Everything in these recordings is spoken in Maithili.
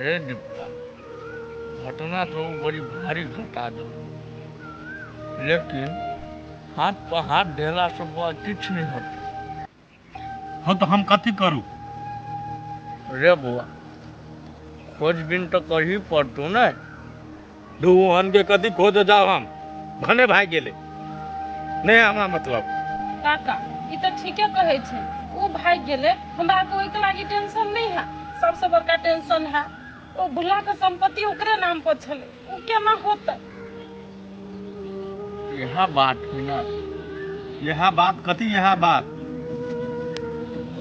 रे दीपा, घटना तो बड़ी भारी घटा दो, लेकिन हाथ पर हाथ देला से बौआ किछु नहीं होतै। हँ तऽ हम कथी करू? रे बौआ, खोजबीन तऽ करही पड़तौ ने। दू ओहन के कथी खोज जाउ, हम भने भागि गेलै, नहि हमरा मतलब। काका, ई तऽ ठीके कहै छै, ओ भागि गेलै, हमरा आरके ओहिके लागी टेंशन नहि है। सबसँ बड़का टेंशन है ओ भुलाके सम्पत्ति ओकरे नाम पर छलै, ओ केना होतै? इएह बात है ना। इएह बात कथी? इएह बात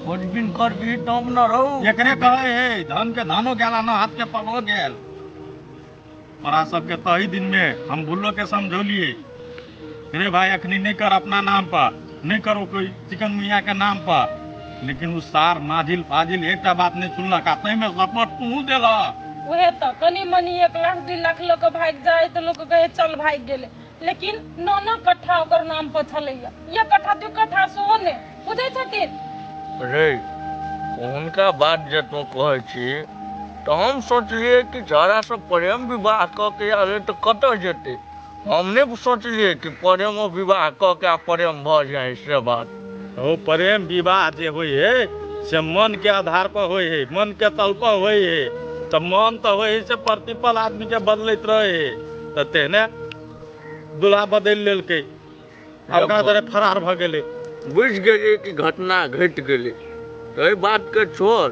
खोजबीन करबही तब न रहू। एकरे कहै है धन के धानो गेल आ न हाथ के पगो गेल। तोरा सबके तही दिन में हम बुल्लो के समझौलिए, रे भाई अखनी नहीं कर अपना नाम पर, नहीं करो कोई चिकन मियाँ के नाम पर, लेकिन उ सार माझिल फाजिल एकटा बात नहीं सुनलक आ ताहिमे सपोर्ट तू देलक। उहे तऽ कनि मनि 1 लाख 2 लाख लऽ कऽ भागि जाय तऽ लोक कहे चल भागि गेलै, लेकिन 9-9 कट्ठा ओकर नाम पर छलैया, 1 कट्ठा 2 कट्ठा सेहो नहि बुझै छथिन। रे हुनका बात जे तू कहै छी तऽ हम सोचलियै कि छौड़ासँ प्रेम विवाह कऽ के आयल तऽ कतऽ जेतै। हम नहि सोचलियै कि प्रेमो विवाह कऽ के आ प्रेम भऽ जाइ से बात। ओ प्रेम विवाह जे होइ है से मन के आधार पर होइ है, मन के तल पर होइ है, तऽ मन तऽ होइ है से प्रतिपल आदमी के बदलैत रहै है, तऽ तेहने दूल्हा बदलि लेलकै आ ओकरा तरह फरार भऽ गेलै। बुझि गेलियै कि घटना घटि गेलै, तऽ एहि बातके छोड़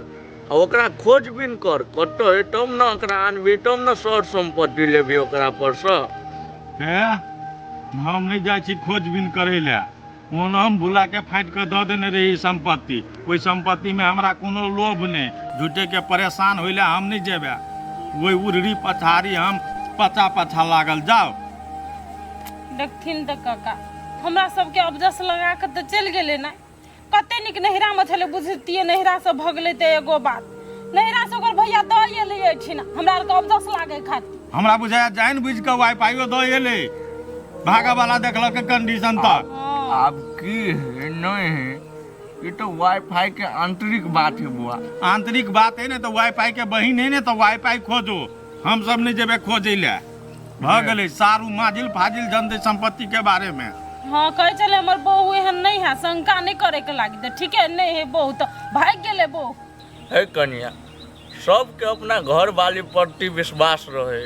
आ ओकरा खोजबीन कर, कतऽ है तब ने ओकरा आनबी, तब ने सर सम्पत्ति लेबी ओकरा परसँ। हे, हम नहि जाइ छी खोजबीन करै लए। ओना हम भुलाके फाटि कऽ दऽ देने रही सम्पत्ति, ओहि सम्पत्तिमे हमरा कोनो लोभ नहि, झूठेके परेशान होइ लए हम नहि जेबै। ओहि उड़री पछाड़ी हम पचा पछा लागल जाउ। देखथिन तऽ काका, हमरा सबके अबजस लगा कऽ तऽ चलि गेलै ने। कते नीक नैहरामे छलै, बुझतियै नैहरासँ भगलै तऽ एगो बात, नैहरासँ ओकर भैया दऽ एलै एहिठिना हमरा आरके अबजस लागै खातिर। हमरा बुझाया जानि बुझि कऽ वाई पाइयो दऽ एलै, भागऽ वाला देखलक कंडीशन तऽ। आब की है नहीं है ई तऽ वाईफाई के आंतरिक बात है बुआ। आंतरिक बात है ने तऽ वाईफाई के बहिन है ने तऽ वाईफाई खोजो, हम सब नहीं जेबै खोजै लए। भऽ गेलै सारू माजिल फाजिल जनतै सम्पत्ति के बारे में। हाँ, कहै छलै हमर बहू एहन नहीं है, शंका नहीं करे के लागी, तऽ ठीके नहीं है बहू, तऽ भागि गेलै बहू। हे कनिया, सबके अपना घर वाली प्रति विश्वास रहे,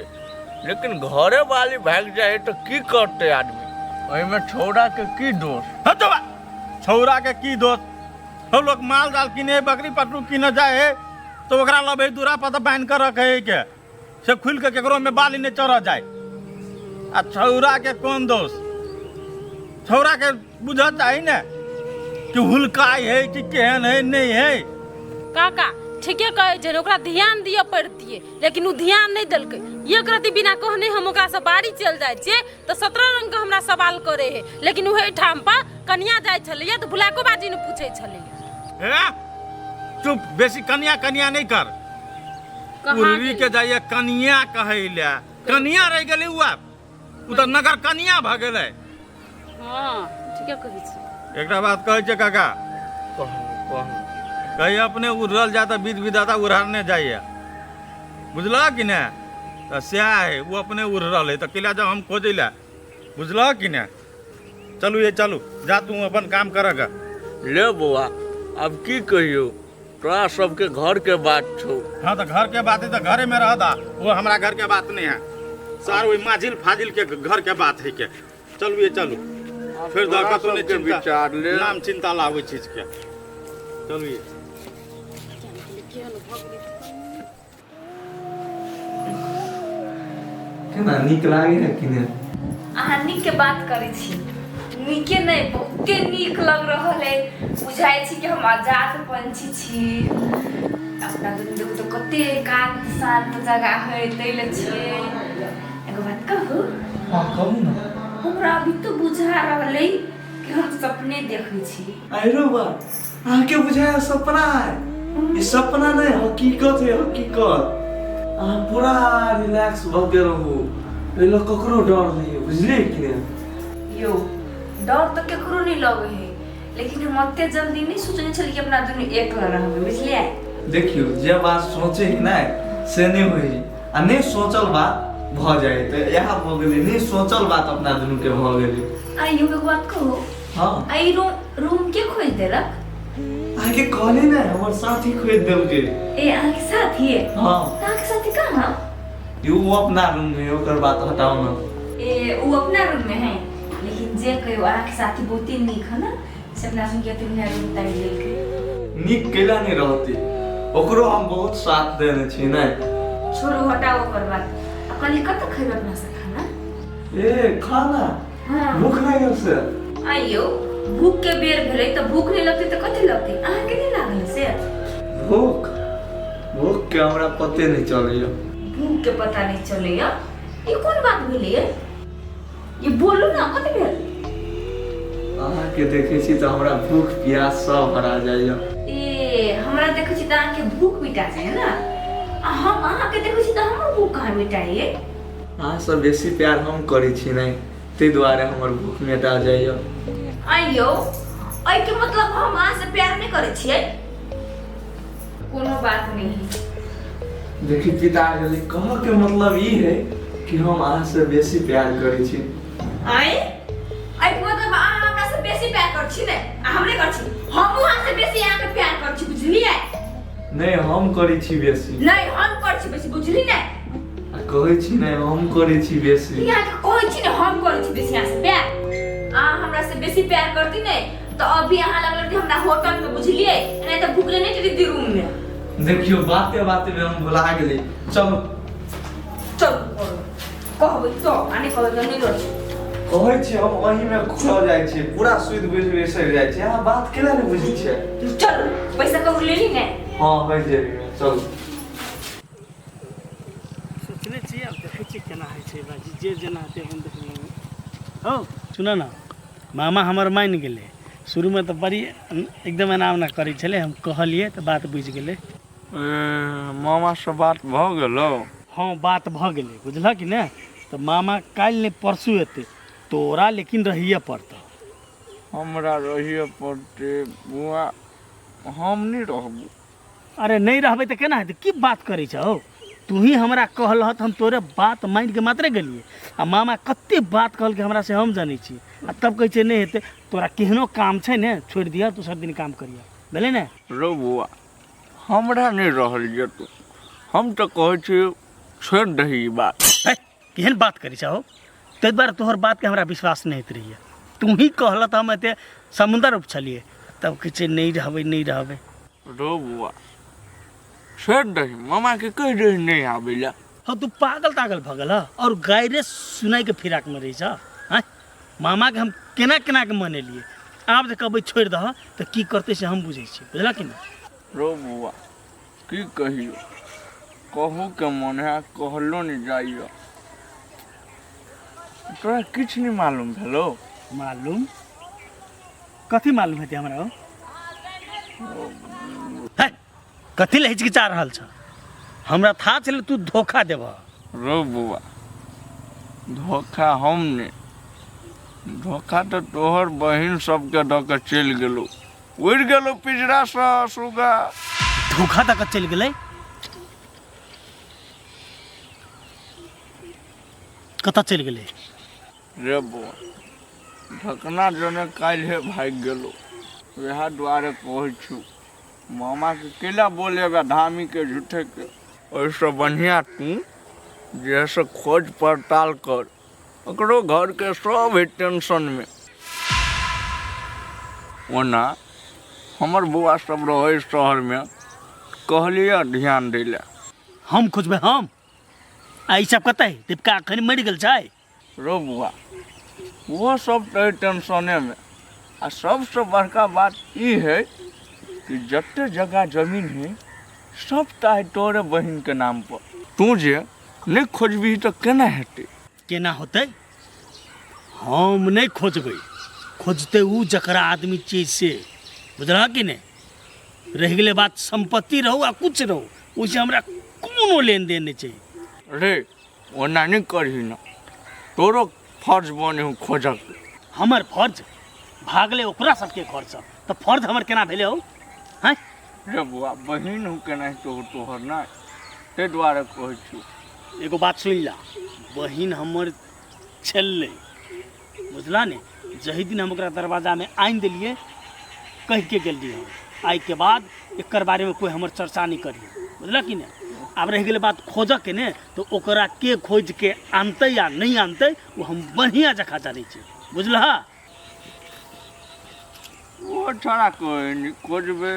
लेकिन घरे वाली भागि जाए तऽ की करतै आदमी? एहिमे छौड़ा के की दोष? हटो बा, छौड़ा के की दोष? हम लोग माल जाल किने, बकरी पटरू किने जाए है तो ओकरा लबे दूरा पर तऽ बान्हि कऽ रखे है के से खुलि कऽ केकरो में बाली नहीं चढ़ जाए। आ छौड़ा के कोन दोष? छौड़ा के बुझऽ चाही ने कि हुलकाइ है कि केहन है नहीं है। काका ठीके कहै छै, ओकरा ध्यान दिअ पड़तियै, लेकिन ओ ध्यान नहि देलकै। एक रति बिना कहने हम ओकरासँ बाड़ी चलि जाइ छियै तऽ 17 रंग के हमरा सवाल करे है, लेकिन ओहि ठाम पर कनिया जाइ छलैया तऽ भुलाको बाजी ने पूछै छलैया। हे चुप, बेसी कनिया कनिया नहीं कर। कहाँ उर्री गेलै? के जाइए कनिया कहै लए, कनिया रहि गेलै उ आब, उ तऽ नगर कनिया भऽ गेलै। हाँ ठीके कहै छी। एकटा बात कहै छै काका, कहू कहू। कहीं अपने उड़ल जाय तऽ विध विधाता उड़ारने जाइए, बुझलह कि नहि? तऽ सएह है, ओ अपने उड़ल है तऽ कैला जाउ हम खोजै लए, बुझलह कि नहि? चलू ये चलू, जा तू अपन काम करऽ गे। ले बौआ, आब की कहियौ, तोरा सबके घर के बात छौ। हाँ तऽ घर के बात है तऽ घरे में रह दा, वो हमरा घर के बात नहीं है सर, वही माझिल फाजिल के घर के बात है के। चलू ये चलू, फिर तोरा दऽ कतौ नहि सबके चिंता विचार ले। नाम चिंता लाबै चीज के। चलू ये। केना नीक लागे है कि नहि? अहाँ नीक के बात करै छी, नीके नहि बहुते नीक लग रहल है। बुझाइ छी कि हम आजाद पंछी छी। अपना दुनू देखू तऽ कते एकांत शांत जगह है, ताहि लए छियै। एगो बात कहू? हाँ कहू ने। हमरा अभी तो बुझा रहल है कि हम सपने देखै छी। अरे बा, अहाँके बुझाया सपना है? ई सपना नहीं, हकीकत है, हकीकत। अहाँ पूरा रिलैक्स भऽ के रहू, एहि लए ककरो डर नहीं है, बुझलियै कि नहि? यौ डर तऽ केकरो नहीं लगे है, लेकिन हम ओते जल्दी नहीं सोचने छलियै कि अपना दुनू एकला रहबै, बुझलियै? देखियौ जे बात सोचे है ने से नहि होइ है आ नहि सोचल बात भऽ जाइ है तऽ इएह भऽ गेलै नहि सोचल बात अपना दुनूके भऽ गेलै। आइयो एगो बात कहू? हँ। आ ई रूम रूम के खोजि देलक? अहाँके कहली ने हमर साथी खोजि देलकै। ए अहाँके साथी? हँ। तऽ अहाँके साथी कहाँ? ई ओ अपना रूम में, ओकर बात हटाउ ने। ए ओ अपना रूम में है, लेकिन जे कहियो अहाँके साथी बहुते नीक है ना, से अपना संग एते बढ़िया रूम ताकि देलकै। नीक कैला नहि रहतै, ओकरो हम बहुत साथ देने छी ने। छोड़ू हटाओ ओकर बात। आ कहली कतऽ खेबै अपना से खाना? ए खाना? हाँ। भूख लागल से? आइयो भूख के बेर भेलै तऽ भूख नहि लगतै तऽ कथी लगतै? अहाँके नहि लागल से? भूख भूख के हमरा पते नहि चलैया। भूख के पता नहि चलैया? ई कोन बात भेलै? ये बोलू ना कथी भेल? अहाँके देखै छी तऽ हमरा भूख प्यास सब हरा जाइया। ए हमरा देखै छी तऽ अहाँके भूख मिटा जाइया ना, आ हम अहाँके देखै छी तऽ हमर भूख कहाँ मिटाइए? अहाँसँ बेसी प्यार हम करै छी नहि, ताहि दुआरे हमर भूख मेटा जाइया। आइयो एहिके मतलब हम अहाँसँ प्यार नहि करै छियै? कोनो बात नहीं। देखी पिता गेलै, कहऽ के मतलब ई है कि हम अहाँसँ बेसी प्यार करै छी। आइ एहिके मतलब अहाँ हमरा से बेसी प्यार करै छी ने? आ हम नहि करै छी? हमहूँ अहाँ से बेसी अहाँके प्यार करै छी, बुझलियै? नहि हम करै छी बेसी। नहि हम करै छी बेसी, बुझली ने? आ कहै छी नहि हम करै छी बेसी। ई अहाँके कहै छी ने हम करै छी बेसी अहाँ से प्यार। अहाँ हमरा से बेसी प्यार करती ने तऽ अभी अहाँ लगल रहती हमरा होटल में, बुझलियै? नहि तऽ भूखले नहि रहती रूम में। देखियौ बाते बाते में हम भुला गेली। चलू चलू कहबै तो आ नहि कहबै तऽ नहि रहै। कहै छी हम ओहिमे खो जाइ छी, पूरा सुति बुझि बिसरि जाइ छी। अहाँ बात केना नहि बुझै छियै? चलू पैसा ककरो लेली ने? हँ होइ जेबी, चलू। सोचने छियै, आब देखै छियै केना होइ छै बाजी, जे जेना हेतै हम देख लेबै। हौ सुन न, मामा हमर मानि गेलै। शुरूमे तऽ बड़ी एकदम एना ओना करै छलै, हम कहलियै तऽ बात बुझि गेलै। मामासँ बात भऽ गेलौ? हँ बात भऽ गेलै, बुझलह कि नहि? तऽ मामा काल्हि नहि परसू एतै, तोरा लेकिन रहिए पड़तौ। हमरा रहिए पड़तै बुआ? हम नहि रहबो। अरे नहि रहबै तऽ केना हेतै? की बात करै छौ? तू ही हमरा कहलह तऽ हम तोरे बात मानिके मात्रे गेलियै, आ मामा कते बात कहलकै हमरा से हम जानै छी, आ तब कहै छै नहि हेतै। तोरा केहनो काम छै ने छोड़ि दिअ, दोसर दिन काम करिअ, भेलै ने? रौ बौआ हमरा नहि रहल जेतौ, हम तऽ कहै छी छोड़ि दही ई बात। है केहन बात करै छौ? ताहि दुआरे तोहर बातके हमरा विश्वास नहि होइत रहैए। तू ही कहलह तऽ हम एते समुन्दर उपछलियै, तब कहै छै नहि रहबै नहि रहबै। रौ बौआ छोड़ि दही, मामाके कहि दही नहि आबै लए। हँ तू पागल तागल भऽ गेल और गायरे सुनाइके फिराकमे रहै छह? आँय मामाके हम केना केना के मनेलियै, आब जे कहबै छोड़ि दह तऽ की करतै से हम बुझै छियै, बुझलह कि नहि? रौ बौआ की कहियौ, कहूके मन है कहलो नहि जाइए। तोरा किछु नहि मालूम भेलौ? मालूम कथी मालूम हेतै हमरा? हो है कथी लए हिचकिचा रहल छ? हमरा था छलै तू धोखा देबह। रौ बौआ धोखा हम नहि, धोखा तऽ तोहर बहिन सबके दऽ कऽ चलि गेलौ, उड़ि गेलौ पिजरासँ सुगा। धोखा दऽ कऽ चलि गेलै? कतऽ चलि गेलै? रे बौआ ढकना जने काल्हे भागि गेलौ, वएह दुआरे कहै छियौ मामाके केला बोलेबे धामीके झूठेके। ओहिसँ बढ़िआँ तू जे है से खोज पड़ताल कर, ओकरो घरके सब है टेंशनमे। ओना हमर बौआ सब रहै शहरमे, कहलियै ध्यान दै लए। हम खोजबै हम? आ ई सब कतऽ है? दीपिका अखन मरि गेल छै। रौ बौआ ओहो सब तऽ टेंशनेमे। आ सबसँ बड़का बात ई है कि जते जगह जमीन है सबटा है तोरे बहिनके नाम पर। तू जे नहि खोजबही तऽ केना हेतै? केना होतै? हम नहि खोजबै, खोजतै उ जकरा आदमी छियै से, बुझलह कि नहि? रहि गेलै बात सम्पत्ति रहू आ कुछ रहू, ओहिसँ हमरा कोनो लेन देन नहि छै। रे ओना नहि करही न, तोरो फर्ज बने हूँ खोजक। हमर फर्ज भागले ओकरा सबके घरसँ तऽ फर्ज हमर केना भेलै हौ? हँ रे बौआ बहिन हूँ केनाहितो तोहर नहि। ताहि दुआरे कहै छी। एगो बात सुनि ला, बहिन हमर छलै, बुझला ने? जही दिन हम ओकरा दरवाजामे आनि देलियै, कहि के गेलियै हम, आइके बाद एकर बारेमे कोइ हमर चर्चा नहि करियै, बुझलक कि नहि? आब रहि गेलै बात खोजऽके ने, तऽ ओकरा के खोजिके आनतै आ नहि आनतै ओ हम बढ़िआँ जकाँ जानै छी, बुझलह? ओहो छौड़ा कहै नहि खोजबै,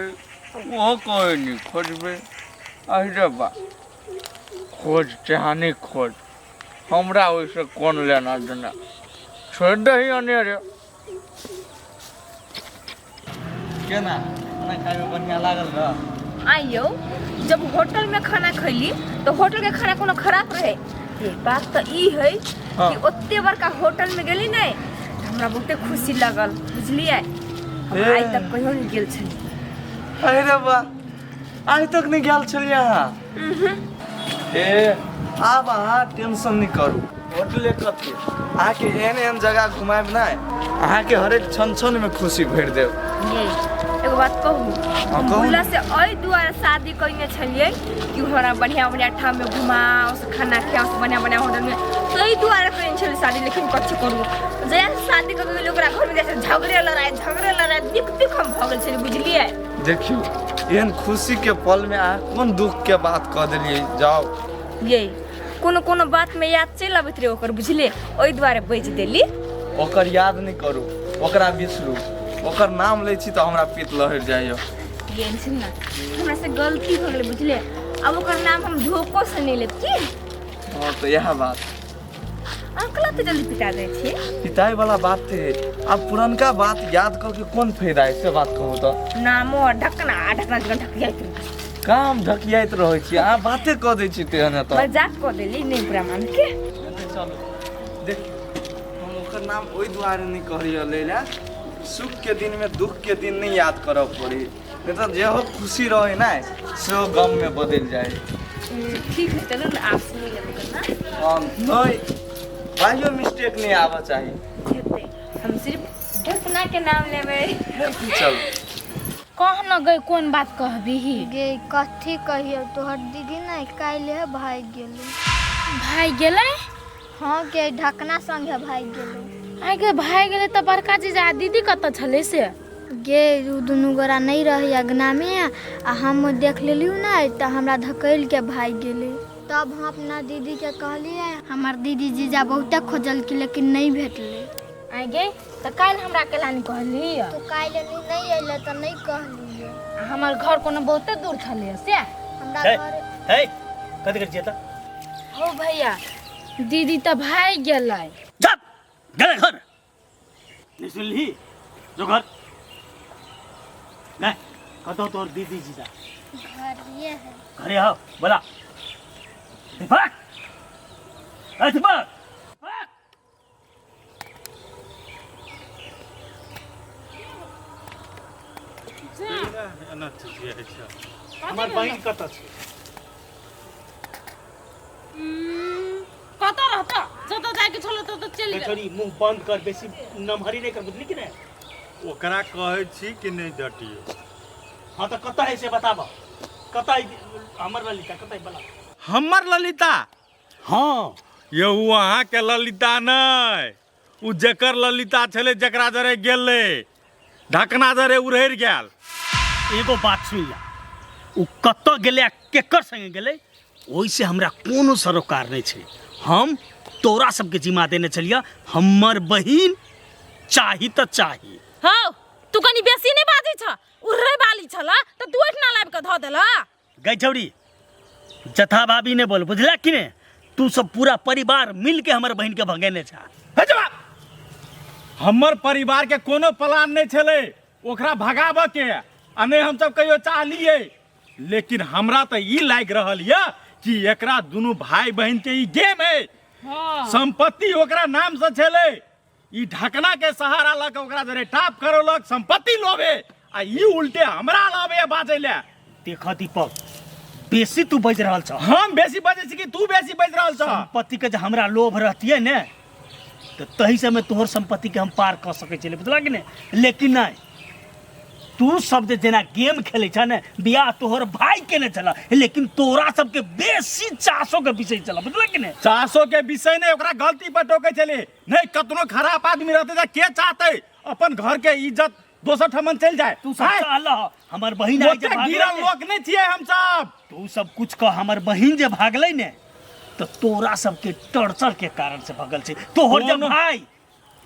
ओहो कहै नहि खोजबै। अहि रे बा, खोज चाहे नहि खोज, हमरा ओहिसँ कोन लेना देना, छोड़ि दही अनेरे। केना खाना खाइमे बढ़िआँ लागल रह? आइयो जब होटल में खाना खैली तो होटल के खाना कोनो खराब रहे? ये बात तो ई है कि ओते बड़का होटल में गेली नहीं तो हमरा बहुते खुशी लगल, बुझलिए? हम ए। आइ तक कहियो नहीं गेल छली। अरे रे बा, आइ तक नहीं गेल छलियै अहाँ? ए, आब अहाँ टेंशन नहीं करू, होटले कथी, अहाँके एहन एहन जगह घुमायब नहि, अहाँके हरेक क्षण क्षण में खुशी भरि देब। ये एगो बात कहू? हम कहू। भुला से एहि दुआरे शादी कयने छलियै कि हमरा बढ़िया बढ़िया ठाम में घुमाओ, से खाना खियाओ, से बढ़िया बढ़िया होटल में, ताहि दुआरे कयने छलियै शादी। लेकिन कथी करू, जहिया से शादी कऽ के गेलियै ओकरा घर में जाइ झगड़े लड़ाई झगड़े लड़ाई दिक दिक हम भऽ गेल छलियै, बुझलियै? देखियौ, एहन खुशी के पल में अहाँ कोन दुख के बात कऽ देलियै, जाउ। ये कोनो कोनो बात में याद चलि अबैत रहे ओकर, बुझलियै? ओहि दुआरे बजि देली। ओकर याद नहि करू, ओकरा बिसरू। ओकर नाम लै छी तऽ हमरा पीत लहरि जाइए। गेल छै ने, हमरा से गलती भऽ गेलै, बुझलियै? आब ओकर नाम हम धोखो से नहि लेब की। हँ, तऽ इएह बात। अहाँ कला तऽ जल्दी पिटा जाइ छी। पिताई वाला बात थे, आब पुरनका बात याद कऽ के कोन फायदा है, से बात कहू तऽ। नामो आ ढकना आ ढकना जकाँ ढकियाइत रहै। काम ढकियाइत रहै छी, अहाँ बाते कऽ दै छी तेहन तऽ। मजाक कऽ देली, नहि बुरा मान के। चलू, देखियौ, हम ओकर नाम ओहि दुआरे नहि कहलियै लै लए, सुख के दिन में दुख के दिन नहीं याद करऽ पड़ी, नहीं तऽ जेहो खुशी रहे ने सेहो गम में बदलि जाइ। ठीक है, चलू ने, आप सुनि लेबै ना। हम नहीं, भाइयो मिस्टेक नहीं आबऽ चाही। हेतै, हम सिर्फ ढकना के नाम लेबै। चलू। कह न गई, कोन बात कहबीही? गे कथी कहियो, तोहर दीदी ने काल्हि भागि गेलै। भागि गेलै? हाँ गे, ढकना संगे भागि गेलै। आइ गे, भागि गेलै तऽ बड़का जीजा आ दीदी कतऽ छलै से? गे, उ दुनू गोरा नहि रहै अङ्गनामे, आ हम देख लेलियौ ने तऽ हमरा धकेल के भागि गेलै। तब हम अपना दीदीके कहलियै, हमर दीदी जीजा बहुते खोजलकै लेकिन नहि भेटलै। आइ गे, तऽ काल्हि हमरा केला नहि कहली? तू काल्हि एली नहि अयलै तऽ नहि कहलियै। आ हमर घर कोनो बहुते दूर छलै से? हमरा हे घर हे, कथी करै छियै तऽ? हौ भैया, दीदी तऽ भागि गेलै। जा गेलै घर, नहीं सुनली? जो घर नहीं, कतौ तोहर दीदी जीजा? घरे है। घरे आओ, बोला दीपक, अरे दीपक। हमर बहिन कतऽ छै? कतऽ रहतऽ, जतऽ जाइके छलो ततऽ चलि गेल। छोरी, मुंह बंद कर, बेसी नमहरी नहि कर, बुझली कि नहि? ओकरा कहै छी कि नहि डटियौ। हाँ, तऽ कतऽ है से बताबऽ, कतऽ है हमर ललिता, कतऽ है बला? हमर ललिता? हाँ। यौ, ओ अहाँके ललिता नहि, ओ जेकर ललिता छलै, जकरा जरे गेलै, ढकना जरे उड़हरि गेल। एगो बात सुनि ला, ओ कतऽ गेलै आ केकर संगे गेलै ओहिसँ हमरा कोनो सरोकार नहि छै। हम तोरा सबके जिम्मा देने छलियै, हमर बहिन चाही तऽ चाही। हौ, तू कनी बेसी नहि बाजै छ? उड़ै बाली छल तऽ तू एहिठिना लाबि कऽ धऽ देलह। गै छौड़ी, जथा भाभी नहि बोल, बुझला कि ने? तू सब पूरा परिवार मिल के हमर बहिन के भगेने छा। हे जवाब, हमर परिवार के कोनो प्लान नहि छलै ओकरा भगाबऽ के, आ नहि हमसब कहियो चाहलियै, लेकिन हमरा तऽ ई लागि रहल यऽ कि एकरा दुनू भाई बहिन के ई गेम है। संपत्ति ओकरा नाम से छलै, ई ढकना के सहारा लऽ के ओकरा जरे टाप करौलक संपत्ति लोभे, आ ई उल्टे हमरा लाबे बाजै ले। देख दीपक, बेसी तू बाजि रहल छ। हम बेसी बाजै छी कि तू बेसी बाजि रहल छ? संपत्ति के जे हमरा लोभ रहतियै ने तऽ तही समय तोहर संपत्ति के हम पार कऽ सकै छलियै, बुझला कि नहि? लेकिन नहि, तू सब जे जेना गेम खेलै छ ने, बियाह तोहर भाई केने छल, लेकिन तोरा सबके बेसी चासो के विषय छल, बुझल कि ने? चासो के विषय नहीं, ओकरा गलती पर टोकै छली। नहीं कतनो खराब आदमी रहते त के चाहते अपन घर के इज्जत दोसर ठमन चलि जाए? तू सब चाहल हमर बहिन आइ जे ओते भागलै गिरल ने, लोक नहीं छियै हम सब। तू सब कुछ कह, हमर बहिन जे भागलै ने तऽ तोरा सबके टॉर्चर के कारण से भगल छै। तोहर जे भाई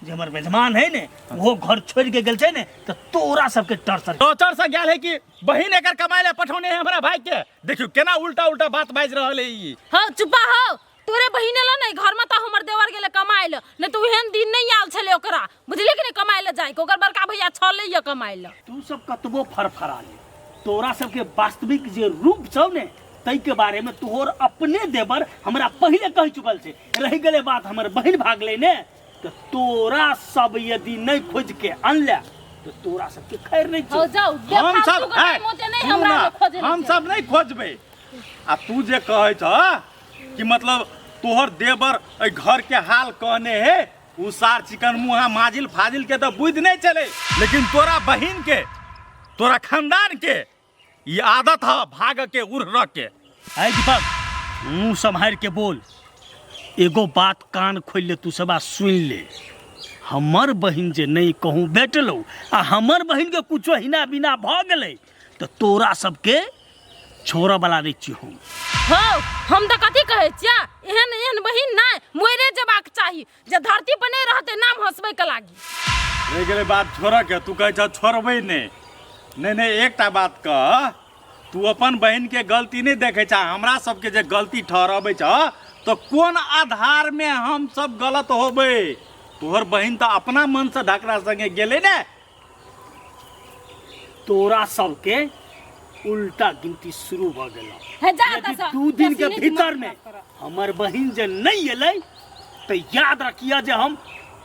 जे हमर मेजमान है ने, वो घर छोड़ के गेल छै ने, तऽ तोरा सबके टॉर्चर टॉर्चर से गेल है कि बहिन एकर कमाय ले पठौने है हमरा भाई के। देखियो केना उल्टा उल्टा बात बाजि रहल है ई। हाँ चुपा हो, तोरे बहिन एलो नहीं घर में तो हमर देवर गेले कमाए ले, नहीं तो एहन दिन नहीं आयल छले ओकरा, बुझले कि नहीं? कमाए ले जाए के ओकर बड़का भैया छले ये कमाए ले। तू सब कतबो फरफरा ले, तोरा सबके वास्तविक जे रूप छौ ने तै के बारे में तोहर अपने देवर हमरा पहिले कहि चुकल छै। रहि गेलै बात हमर बहिन भागलै ने, तऽ तोरा सब यदि नहीं खोज के अनले तो तोरा सबके खैर नहीं हो छौ। जाओ हम बेफालतू सब के टाइम होते नहीं सुनू हमरा ना, लोग खोजे हम सब नहीं खोजबै। आ तू जे कहै छ कि मतलब तोहर देवर एहि घर के हाल कहने है, उ सार चिकन मुहा माजिल फाजिल के तो बुद्धि नहीं चले, लेकिन तोरा बहिन के तोरा खानदान के ई आदत है भाग के उड़ रख के। है दीपक, मुंह सम्हार के बोल, एगो बात कान खोल ले तू सब आ सुन ले, हमर बहिन जे नहीं कहूँ भेटलो आ हमर बहिन के कुछो हिना बिना भ गेलै तऽ तोरा सबके छोड़ऽ वाला नहीं छी हम। हो हम तऽ कथी कहै छियै, एहन एहन बहिन नहि मरे जेबाक चाही, जे धरती पर नहीं रहते नाम हंसबै के लागी। रहि गेलै बात छोड़ऽ के, तू कहै छह छोड़बै नहि। नहि नहि, एकटा बात कह, तू अपन बहिन के गलती नहीं देखै छह, हमरा सबके जे गलती ठहरबै छह तऽ कोन आधार में हम सब गलत होबै? तोहर बहिन तऽ अपना मन से ढकरा संगे गेलै ने। तोरा सबके उल्टा गिनती शुरू भ गेल। हे जा यदि एतऽ सँ, 2 दिन के बेसी नहि भीतर दिमाग में खराब करऽ। हमर बहिन जे नहीं एलै तऽ याद रखिया जे हम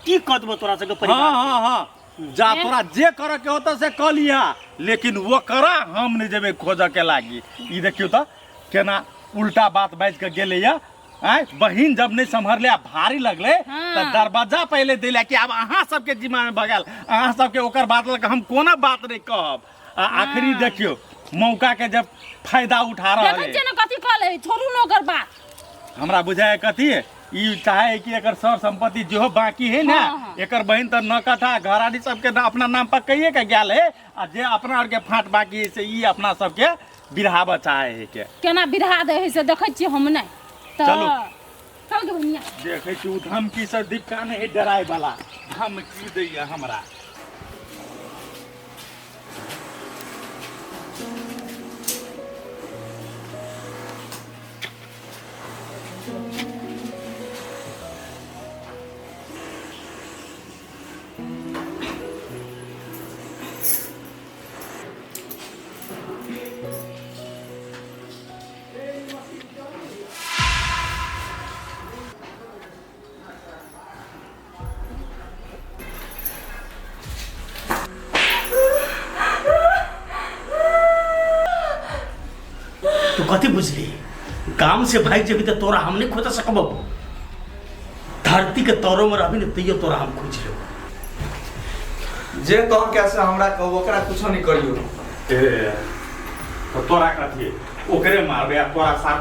की कऽ देबो तोरा सबके परिवार हाँ, हाँ, हाँ। जा तोरा जे करऽ के होतऽ से कऽ लिहा, लेकिन वो करा हम नहीं जेबै खोजऽ के लागी। ई देखियौ तऽ केना उल्टा बात बाजि कऽ गेलैया। आँय, बहिन जब नहीं सम्हरले आ भारी लगले तऽ दरवाजा पहिले देले कि आब अहाँ सबके जिम्मा में भगल, अहाँ सबके ओकर बात लऽ कऽ हम कोनो बात नहीं कहब। आ आखिरी देखियौ मौका के जब फायदा उठा रहल देखै है। छियै ने कथी कहले, छोड़ू ने ओकर बात। हमरा बुझाय कथी ई चाहे कि एकर सर संपत्ति जो बाकी है ना, हाँ, हाँ। एकर बहिन तऽ न कट्ठा घराड़ी सबके न अपना नाम पर कहिए के गेल है, आ जे अपना आर के फाट बाकी है से ई अपना सबके बिरहाबऽ चाहे है के। केना बिरहा दै है से देखै छियै हम नहि। तऽ चलू। चल गे बहिनिया। देखै छी ओ धमकी से दिक्का नहि है डराय वाला, धमकी दैया हमरा। तू कथी बुझली गाम से भाग जेबी तो तोरा हम नहीं खोज सकबो, धरती के तौरों में रहबी ने तैयो तोरा हम खोज लेबो। जे कह के से हमरा कहू, ओकरा कुछो नहीं करियो। ए तो तोरा कथी ओकरे मारबे आ तोरा साथ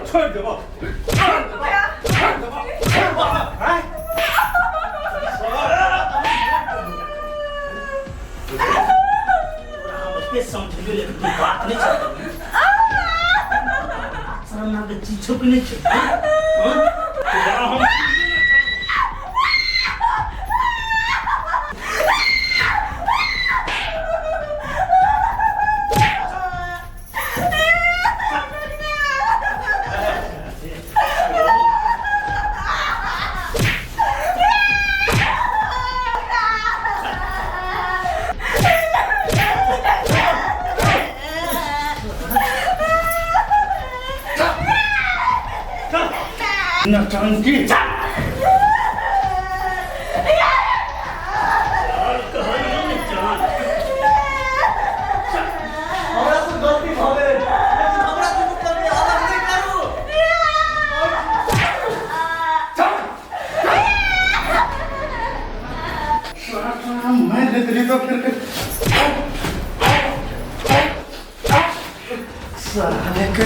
छोड़ देबो। तोरा हम ओते समझलियो लेकिन तू बात नहीं समझली। शर्म नाम के चीज छो कि नहीं छो? हाँ? तोरा हम नौटंकी। हमरा से गलती भ गेल, लेकिन हमरा दुनू कभी अलग नहीं करू। मारि नहीं देली तो फिर साले के।